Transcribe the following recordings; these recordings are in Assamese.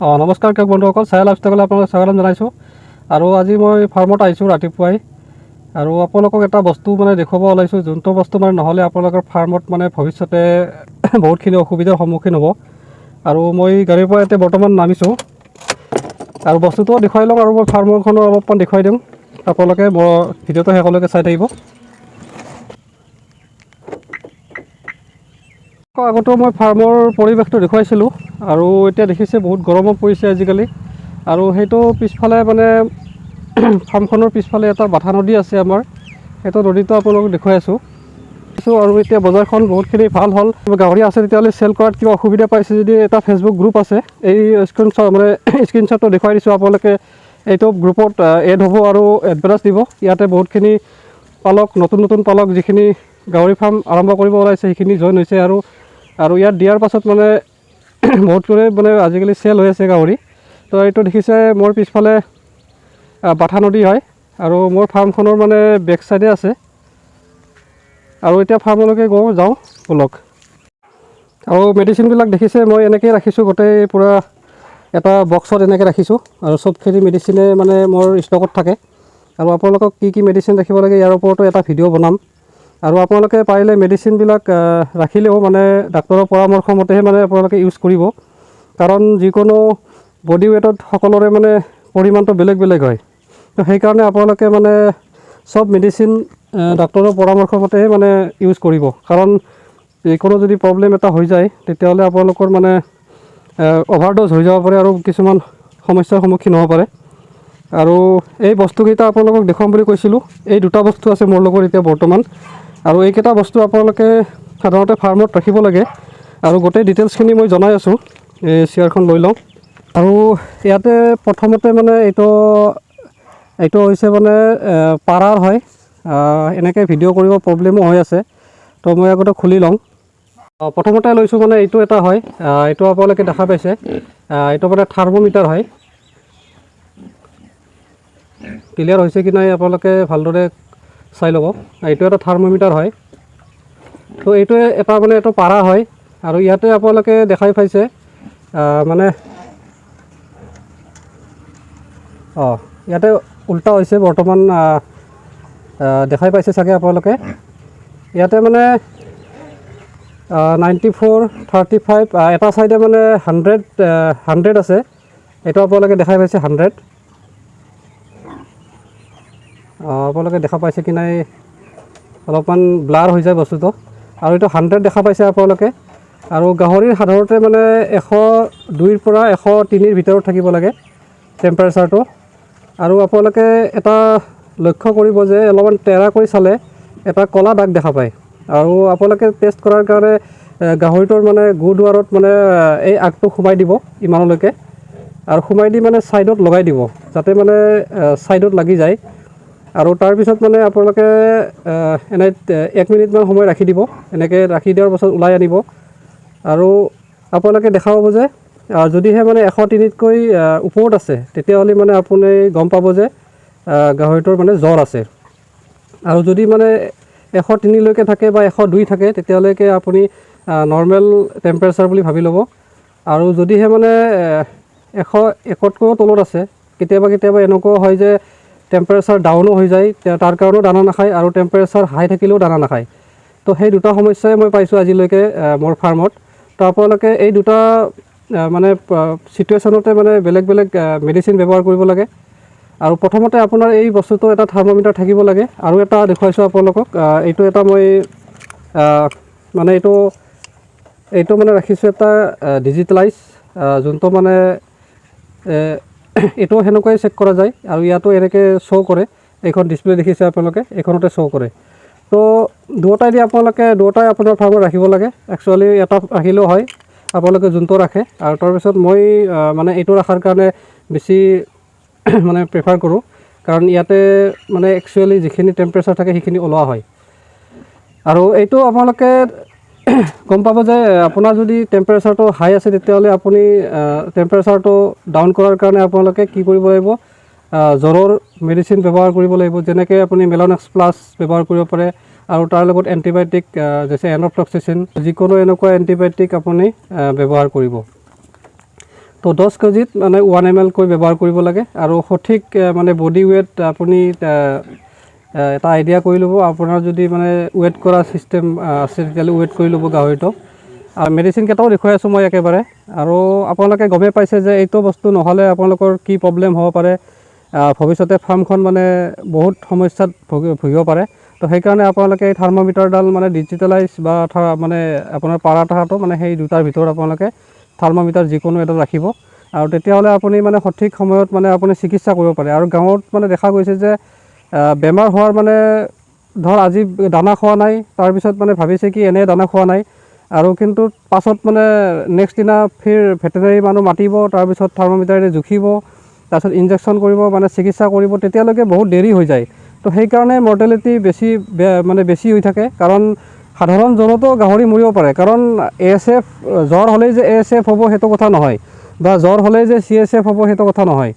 নমস্কাৰ কৃষক বন্ধুসকল, ছায়া লাইফষ্টাইললৈ আপোনালোকক স্বাগতম জনাইছোঁ। আৰু আজি মই ফাৰ্মত আহিছোঁ ৰাতিপুৱাই আৰু আপোনালোকক এটা বস্তু মানে দেখুৱাব ওলাইছোঁ, যোনটো বস্তু মানে নহ'লে আপোনালোকৰ ফাৰ্মত মানে ভৱিষ্যতে বহুতখিনি অসুবিধাৰ সন্মুখীন হ'ব। আৰু মই গাড়ীৰ পৰা এতিয়া বৰ্তমান নামিছোঁ আৰু বস্তুটোও দেখুৱাই লওঁ আৰু মই ফাৰ্মখনো অলপমান দেখুৱাই দিম। আপোনালোকে মোৰ ভিডিঅ'টো শেষলৈকে চাই থাকিব। আগতেও মই ফাৰ্মৰ পৰিৱেশটো দেখুৱাইছিলোঁ আৰু এতিয়া দেখিছে বহুত গৰমো পৰিছে আজিকালি। আৰু সেইটো পিছফালে মানে ফাৰ্মখনৰ পিছফালে এটা বাঠা নদী আছে আমাৰ, সেইটো নদীটো আপোনালোকক দেখুৱাই আছোঁ। আৰু এতিয়া বজাৰখন বহুতখিনি ভাল হ'ল। গাহৰি আছে তেতিয়াহ'লে চেল কৰাত কিবা অসুবিধা পাইছে যদি এটা ফেচবুক গ্ৰুপ আছে, এই স্ক্ৰীনশ্বট মানে স্ক্ৰীনশ্বটটো দেখুৱাই দিছোঁ, আপোনালোকে এইটো গ্ৰুপত এড হ'ব আৰু এডভাৰটাইজ দিব। ইয়াতে বহুতখিনি পালক, নতুন নতুন পালক যিখিনি গাহৰি ফাৰ্ম আৰম্ভ কৰিব ওলাইছে সেইখিনি জইন হৈছে। আৰু আৰু ইয়াত দিয়াৰ পাছত মানে বহুতৰে মানে আজিকালি চেল হৈ আছে গাহৰি। তো এইটো দেখিছে মোৰ পিছফালে বাঠা নদী হয় আৰু মোৰ ফাৰ্মখনৰ মানে বেক চাইডে আছে। আৰু এতিয়া ফাৰ্মলৈকে যাওঁ ব'লক। আৰু মেডিচিনবিলাক দেখিছে মই এনেকৈয়ে ৰাখিছোঁ, গোটেই পূৰা এটা বক্সত এনেকৈ ৰাখিছোঁ আৰু চবখিনি মেডিচিনে মানে মোৰ ষ্টকত থাকে। আৰু আপোনালোকক কি কি মেডিচিন ৰাখিব লাগে ইয়াৰ ওপৰতো এটা ভিডিঅ' বনাম। আৰু আপোনালোকে পাৰিলে মেডিচিনবিলাক ৰাখিলেও মানে ডাক্তৰৰ পৰামৰ্শ মতেহে মানে আপোনালোকে ইউজ কৰিব, কাৰণ যিকোনো বডি ৱেটত সকলোৰে মানে পৰিমাণটো বেলেগ বেলেগ হয়। তো সেইকাৰণে আপোনালোকে মানে চব মেডিচিন ডাক্তৰৰ পৰামৰ্শ মতেহে মানে ইউজ কৰিব, কাৰণ যিকোনো যদি প্ৰব্লেম এটা হৈ যায় তেতিয়াহ'লে আপোনালোকৰ মানে অভাৰড'জ হৈ যাব পাৰে আৰু কিছুমান সমস্যাৰ সন্মুখীন হ'ব পাৰে। আৰু এই বস্তুকেইটা আপোনালোকক দেখুৱাম বুলি কৈছিলোঁ, এই দুটা বস্তু আছে মোৰ লগত এতিয়া বৰ্তমান। আৰু এইকেইটা বস্তু আপোনালোকে সাধাৰণতে ফাৰ্মত ৰাখিব লাগে আৰু গোটেই ডিটেইলছখিনি মই জনাই আছোঁ। এই চেয়াৰখন লৈ লওঁ। আৰু ইয়াতে প্ৰথমতে মানে এইটো এইটো হৈছে মানে পাৰাৰ হয়, এনেকৈ ভিডিঅ' কৰিব প্ৰব্লেমো হৈ আছে, তো মই আগতে খুলি লওঁ। প্ৰথমতে লৈছোঁ মানে এইটো এটা হয়, এইটো আপোনালোকে দেখা পাইছে, এইটো মানে থাৰ্মোমিটাৰ হয়। ক্লিয়াৰ হৈছে কি নাই আপোনালোকে ভালদৰে চাই ল'ব। এইটো এটা থাৰ্মোমিটাৰ হয়। তো এইটোৱে এটা মানে এইটো পাৰা হয় আৰু ইয়াতে আপোনালোকে দেখাই পাইছে মানে ইয়াতে উল্টা হৈছে বৰ্তমান, দেখাই পাইছে চাগে আপোনালোকে। ইয়াতে মানে 94 35, এটা চাইডে মানে 100 আছে, এইটো আপোনালোকে দেখাই পাইছে 100। আপোনালোকে দেখা পাইছে কি নাই, অলপমান ব্লাৰ হৈ যায় বস্তুটো। আৰু এইটো 100 দেখা পাইছে আপোনালোকে। আৰু গাহৰিৰ সাধাৰণতে মানে 102ৰ পৰা 103ৰ ভিতৰত থাকিব লাগে টেম্পাৰেচাৰটো। আৰু আপোনালোকে এটা লক্ষ্য কৰিব যে অলপমান টেৰা কৰি চালে এটা ক'লা দাগ দেখা পায়। আৰু আপোনালোকে টেষ্ট কৰাৰ কাৰণে গাহৰিটোৰ মানে গু দুৱাৰত মানে এই আগটো সোমাই দিব ইমানলৈকে, আৰু সোমাই দি মানে ছাইডত লগাই দিব যাতে মানে ছাইডত লাগি যায়। আৰু তাৰপিছত মানে আপোনালোকে এনে 1 মিনিটমান সময় ৰাখি দিব, এনেকৈ ৰাখি দিয়াৰ পাছত ওলাই আনিব। আৰু আপোনালোকে দেখা পাব যে যদিহে মানে 103তকৈ ওপৰত আছে তেতিয়াহ'লে মানে আপুনি গম পাব যে গাহৰিটোৰ মানে জ্বৰ আছে। আৰু যদি মানে 103লৈকে থাকে বা 102 থাকে তেতিয়াহ'লেকে আপুনি নৰ্মেল টেম্পাৰেচাৰ বুলি ভাবি ল'ব। আৰু যদিহে মানে 101তকৈও তলত আছে, কেতিয়াবা কেতিয়াবা এনেকুৱাও হয় যে টেম্পাৰেচাৰ ডাউনো হৈ যায়, তাৰ কাৰণেও দানা নাখায়, আৰু টেম্পাৰেচাৰ হাই থাকিলেও দানা নাখায়। তো সেই দুটা সমস্যাই মই পাইছোঁ আজিলৈকে মোৰ ফাৰ্মত। তো আপোনালোকে এই দুটা মানে চিটুৱেশ্যনতে মানে বেলেগ বেলেগ মেডিচিন ব্যৱহাৰ কৰিব লাগে। আৰু প্ৰথমতে আপোনাৰ এই বস্তুটো এটা থাৰ্মোমিটাৰ থাকিব লাগে। আৰু এটা দেখুৱাইছোঁ আপোনালোকক, এইটো এটা মই মানে এইটো মানে ৰাখিছোঁ এটা ডিজিটেলাইজ, যোনটো মানে এইটো সেনেকুৱাই চেক কৰা যায়। আৰু ইয়াতো এনেকৈ শ্ব' কৰে, এইখন ডিছপ্লে দেখিছে আপোনালোকে, এইখনতে শ্ব' কৰে। তো দুয়োটাই দি আপোনালোকে দুয়োটাই আপোনাৰ ফাৰ্মত ৰাখিব লাগে। একচুৱেলি এটা ৰাখিলেও হয়, আপোনালোকে যোনটো ৰাখে। আৰু তাৰপিছত মই মানে এইটো ৰখাৰ কাৰণে বেছি মানে প্ৰিফাৰ কৰোঁ, কাৰণ ইয়াতে মানে একচুৱেলি যিখিনি টেম্পাৰেচাৰ থাকে সেইখিনি ওলোৱা হয়। আৰু এইটো আপোনালোকে গম পাব যে আপোনাৰ যদি টেম্পাৰেচাৰটো হাই আছে তেতিয়াহ'লে আপুনি টেম্পাৰেচাৰটো ডাউন কৰাৰ কাৰণে আপোনালোকে কি কৰিব লাগিব, জ্বৰৰ মেডিচিন ব্যৱহাৰ কৰিব লাগিব। যেনেকৈ আপুনি মেলানক্স প্লাছ ব্যৱহাৰ কৰিব পাৰে আৰু তাৰ লগত এণ্টিবায়'টিক যেনে এনফ্লক্সিচিন, যিকোনো এনেকুৱা এণ্টিবায়'টিক আপুনি ব্যৱহাৰ কৰিব। তো 10 কেজিত মানে 1 এম এলকৈ ব্যৱহাৰ কৰিব লাগে। আৰু সঠিক মানে বডি ৱেট আপুনি এটা আইডিয়া কৰি ল'ব। আপোনাৰ যদি মানে ৱেট কৰা ছিষ্টেম আছে, তেতিয়াহ'লে ৱেট কৰি ল'ব গাহৰিটো। আৰু মেডিচিনকেইটাও দেখুৱাই আছোঁ মই একেবাৰে। আৰু আপোনালোকে গমেই পাইছে যে এইটো বস্তু নহ'লে আপোনালোকৰ কি প্ৰব্লেম হ'ব পাৰে। ভৱিষ্যতে ফাৰ্মখন মানে বহুত সমস্যাত ভুগিব পাৰে। তো সেইকাৰণে আপোনালোকে এই থাৰ্মোমিটাৰডাল মানে ডিজিটেলাইজ বা মানে আপোনাৰ পাৰা থকাটো, মানে সেই দুটাৰ ভিতৰত আপোনালোকে থাৰ্মোমিটাৰ যিকোনো এটা ৰাখিব আৰু তেতিয়াহ'লে আপুনি মানে সঠিক সময়ত মানে আপুনি চিকিৎসা কৰিব পাৰে। আৰু গাঁৱত মানে দেখা গৈছে যে বেমাৰ হোৱাৰ মানে ধৰ আজি দানা খোৱা নাই, তাৰপিছত মানে ভাবিছে কি এনেই দানা খোৱা নাই আৰু, কিন্তু পাছত মানে নেক্সট দিনা ফিৰ ভেটেনাৰী মানুহ মাতিব, তাৰপিছত থাৰ্মোমিটাৰেৰে জুখিব, তাৰপিছত ইনজেকশ্যন কৰিব, মানে চিকিৎসা কৰিব, তেতিয়ালৈকে বহুত দেৰি হৈ যায়। তো সেইকাৰণে মৰ্টেলিটি বেছি মানে বেছি হৈ থাকে। কাৰণ সাধাৰণ জ্বৰতো গাহৰি মৰিব পাৰে। কাৰণ এএছএফ জ্বৰ হ'লেই যে এএছএফ হ'ব সেইটো কথা নহয়, বা জ্বৰ হ'লেই যে চিএছএফ হ'ব সেইটো কথা নহয়।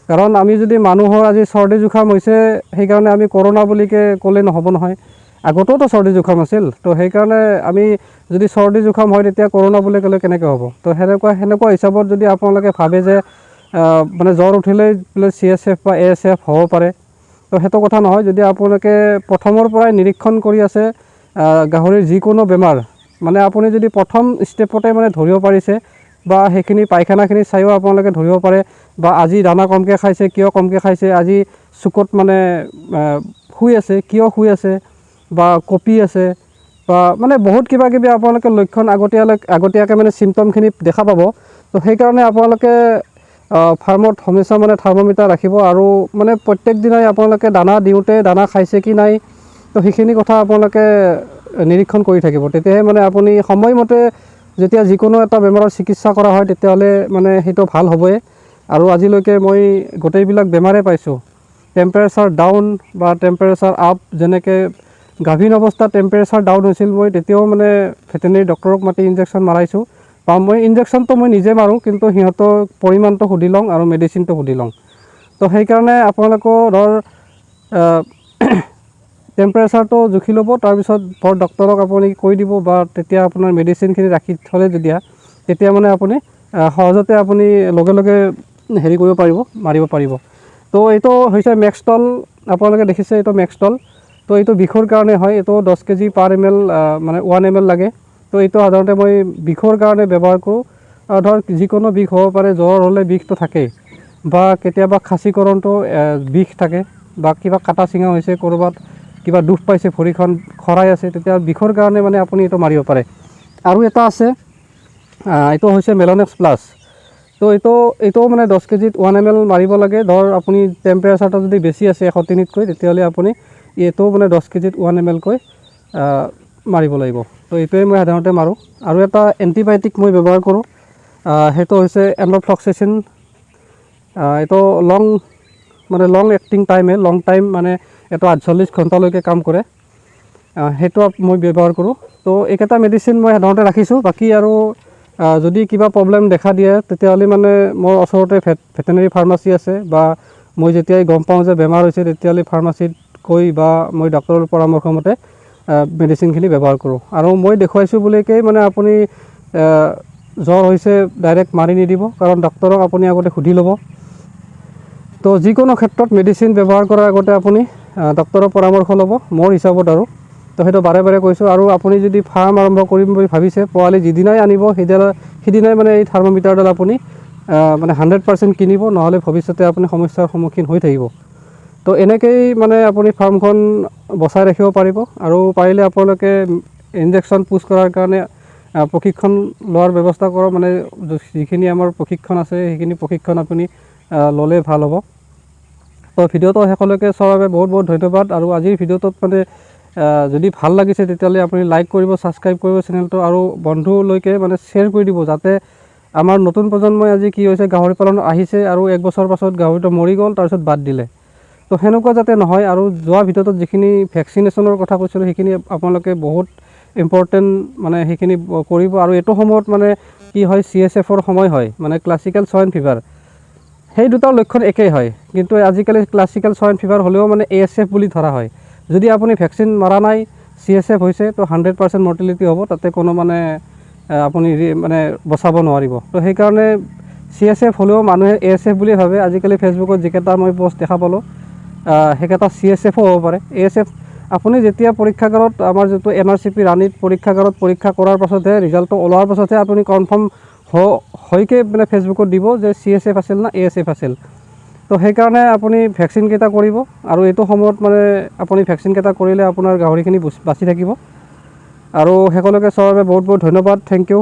কাৰণ আমি যদি মানুহৰ আজি চৰ্দি জোখাম হৈছে, সেইকাৰণে আমি কৰোণা বুলিকে ক'লে নহ'ব নহয়। আগতেওতো চৰ্দি জোখাম আছিল। তো সেইকাৰণে আমি যদি চৰ্দি জোখাম হয়, তেতিয়া কৰোণা বুলি ক'লে কেনেকৈ হ'ব? তো সেনেকুৱা হিচাপত যদি আপোনালোকে ভাবে যে মানে জ্বৰ উঠিলেই বোলে চিএছএফ বা এএছএফ হ'ব পাৰে, তো সেইটো কথা নহয়। যদি আপোনালোকে প্ৰথমৰ পৰাই নিৰীক্ষণ কৰি আছে গাহৰিৰ যিকোনো বেমাৰ, মানে আপুনি যদি প্ৰথম ষ্টেপতে মানে ধৰিব পাৰিছে বা সেইখিনি পায়খানাখিনি চায়ো আপোনালোকে ধৰিব পাৰে, বা আজি দানা কমকৈ খাইছে, কিয় কমকৈ খাইছে, আজি চুকত মানে শুই আছে, কিয় শুই আছে, বা কঁপি আছে, বা মানে বহুত কিবা কিবি আপোনালোকে লক্ষণ আগতীয়াকৈ মানে চিমটমখিনি দেখা পাব। তো সেইকাৰণে আপোনালোকে ফাৰ্মত হমেশা মানে থাৰ্মোমিটাৰ ৰাখিব আৰু মানে প্ৰত্যেক দিনাই আপোনালোকে দানা দিওঁতে দানা খাইছে কি নাই, তো সেইখিনি কথা আপোনালোকে নিৰীক্ষণ কৰি থাকিব। তেতিয়াহে মানে আপুনি সময়মতে যেতিয়া যিকোনো এটা বেমাৰৰ চিকিৎসা কৰা হয়, তেতিয়াহ'লে মানে সেইটো ভাল হ'বই। আৰু আজিলৈকে মই গোটেইবিলাক বেমাৰে পাইছোঁ, টেম্পাৰেচাৰ ডাউন বা টেম্পাৰেচাৰ আপ। যেনেকৈ গাভীন অৱস্থাত টেম্পাৰেচাৰ ডাউন হৈছিল, মই তেতিয়াও মানে ভেটেনেৰী ডক্টৰক মাতি ইনজেকশ্যন মাৰাইছোঁ। বা মই ইনজেকশ্যনটো মই নিজে মাৰোঁ, কিন্তু সিহঁতৰ পৰিমাণটো সুধি লওঁ আৰু মেডিচিনটো সুধি লওঁ। তো সেইকাৰণে আপোনালোকেও ধৰ টেম্পাৰেচাৰটো জুখি ল'ব, তাৰপিছত ধৰ ডক্টৰক আপুনি কৈ দিব, বা তেতিয়া আপোনাৰ মেডিচিনখিনি ৰাখি থ'লে তেতিয়া মানে আপুনি সহজতে আপুনি লগে লগে হেৰি কৰিব পাৰিব, মাৰিব পাৰিব। তো এইটো হৈছে মেক্সটল। আপোনালোকে দেখিছে এইটো মেক্সটল। তো এইটো বিষৰ কাৰণে হয়। এইটো 10 কেজি পাৰ এম এল, মানে 1 এম এল লাগে। তো এইটো সাধাৰণতে মই বিষৰ কাৰণে ব্যৱহাৰ কৰোঁ। আৰু ধৰ যিকোনো বিষ হ'ব পাৰে, জ্বৰ হ'লে বিষটো থাকেই, বা কেতিয়াবা খাচীকৰণটো বিষ থাকে, বা কিবা কাটা চিঙা হৈছে, ক'ৰবাত কিবা দুখ পাইছে, ভৰিখন খৰাই আছে, তেতিয়া বিষৰ কাৰণে মানে আপুনি এইটো মাৰিব পাৰে। আৰু এটা আছে, এইটো হৈছে মেলনেক্স প্লাছ। তো এইটোও মানে 10 কেজিত 1 এম এল মাৰিব লাগে। ধৰ আপুনি টেম্পাৰেচাৰটো যদি বেছি আছে 103তকৈ, তেতিয়াহ'লে আপুনি এইটোও মানে 10 কেজিত 1 এম এলকৈ মাৰিব লাগিব। তো এইটোৱে মই সাধাৰণতে মাৰোঁ। আৰু এটা এণ্টিবায়'টিক মই ব্যৱহাৰ কৰোঁ, সেইটো হৈছে এনৰফ্লক্সেচিন। এইটো লং মানে লং এক্টিং টাইমে লং টাইম, মানে এইটো 48 ঘণ্টালৈকে কাম কৰে। সেইটো মই ব্যৱহাৰ কৰোঁ। তো এইকেইটা মেডিচিন মই সাধাৰণতে ৰাখিছোঁ। বাকী আৰু যদি কিবা প্ৰব্লেম দেখা দিয়ে, তেতিয়াহ'লে মানে মোৰ ওচৰতে ভেটেনেৰী ফাৰ্মাচী আছে, বা মই যেতিয়াই গম পাওঁ যে বেমাৰ হৈছে, তেতিয়াহ'লে ফাৰ্মাচীত গৈ বা মই ডক্টৰৰ পৰামৰ্শ মতে মেডিচিনখিনি ব্যৱহাৰ কৰোঁ। আৰু মই দেখুৱাইছোঁ বুলিকেই মানে আপুনি জ্বৰ হৈছে ডাইৰেক্ট মাৰি নিদিব, কাৰণ ডক্টৰক আপুনি আগতে সুধি ল'ব। তো যিকোনো ক্ষেত্ৰত মেডিচিন ব্যৱহাৰ কৰাৰ আগতে আপুনি ডক্টৰৰ পৰামৰ্শ ল'ব মোৰ হিচাপত। আৰু তো সেইটো বাৰে বাৰে কৈছোঁ। আৰু আপুনি যদি ফাৰ্ম আৰম্ভ কৰিম বুলি ভাবিছে, পোৱালি যিদিনাই আনিব সিদিনাই মানে এই থাৰ্মোমিটাৰডাল আপুনি মানে 100% কিনিব, নহ'লে ভৱিষ্যতে আপুনি সমস্যাৰ সন্মুখীন হৈ থাকিব। তো এনেকেই মানে আপুনি ফাৰ্মখন বচাই ৰাখিব পাৰিব। আৰু পাৰিলে আপোনালোকে ইনজেকশ্যন পুছ কৰাৰ কাৰণে প্ৰশিক্ষণ লোৱাৰ ব্যৱস্থা কৰক। মানে যিখিনি আমাৰ প্ৰশিক্ষণ আছে, সেইখিনি প্ৰশিক্ষণ আপুনি ল'লে ভাল হ'ব। তো ভিডিঅ'টো শেষলৈকে চোৱাৰ বাবে বহুত বহুত ধন্যবাদ। আৰু আজিৰ ভিডিঅ'টোত মানে যদি ভাল লাগিছে, তেতিয়াহ'লে আপুনি লাইক কৰিব, ছাবস্ক্ৰাইব কৰিব চেনেলটো আৰু বন্ধুলৈকে মানে শ্বেয়াৰ কৰি দিব, যাতে আমাৰ নতুন প্ৰজন্মই, আজি কি হৈছে, গাহৰি পালন আহিছে আৰু এক বছৰ পাছত গাহৰিটো মৰি গ'ল, তাৰপিছত বাদ দিলে, তো সেনেকুৱা যাতে নহয়। আৰু যোৱা ভিডিঅ'টোত যিখিনি ভেকচিনেশ্যনৰ কথা কৈছিলোঁ, সেইখিনি আপোনালোকে বহুত ইম্পৰ্টেণ্ট, মানে সেইখিনি কৰিব। আৰু এইটো সময়ত মানে কি হয়, চিএছএফৰ সময় হয়, মানে ক্লাছিকেল চোৱাইন ফিভাৰ। সেই দুটাৰ লক্ষণ একেই হয়, কিন্তু আজিকালি ক্লাছিকেল চোৱাইন ফিভাৰ হ'লেও মানে এএছএফ বুলি ধৰা হয়। যদি আপুনি ভেকচিন মাৰা নাই, চিএছএফ হৈছে, তো 100% মৰ্টেলিটি হ'ব। তাতে কোনো মানে আপুনি মানে বচাব নোৱাৰিব। তো সেইকাৰণে চি এছ এফ হ'লেও মানুহে এ এছ এফ বুলিয়ে ভাবে। আজিকালি ফেচবুকত যিকেইটা মই পষ্ট দেখা পালোঁ, সেইকেইটা চি এছ এফো হ'ব পাৰে, এ এছ এফ। আপুনি যেতিয়া পৰীক্ষাগাৰত, আমাৰ যিটো এনআৰচিপি ৰাণীত পৰীক্ষাগাৰত পৰীক্ষা কৰাৰ পাছতহে, ৰিজাল্টটো ওলোৱাৰ পাছতহে আপুনি কনফাৰ্ম হৈকে মানে ফেচবুকত দিব যে চি এছ এফ আছিল না এ এছ এফ আছিল। তো সেইকাৰণে আপুনি ভেকচিনকেইটা কৰিব আৰু এইটো সময়ত মানে আপুনি ভেকচিনকেইটা কৰিলে আপোনাৰ গাহৰিখিনি বাচি থাকিব। আৰু সকলোকে চোৱাৰ বাবে বহুত বহুত ধন্যবাদ। Thank U.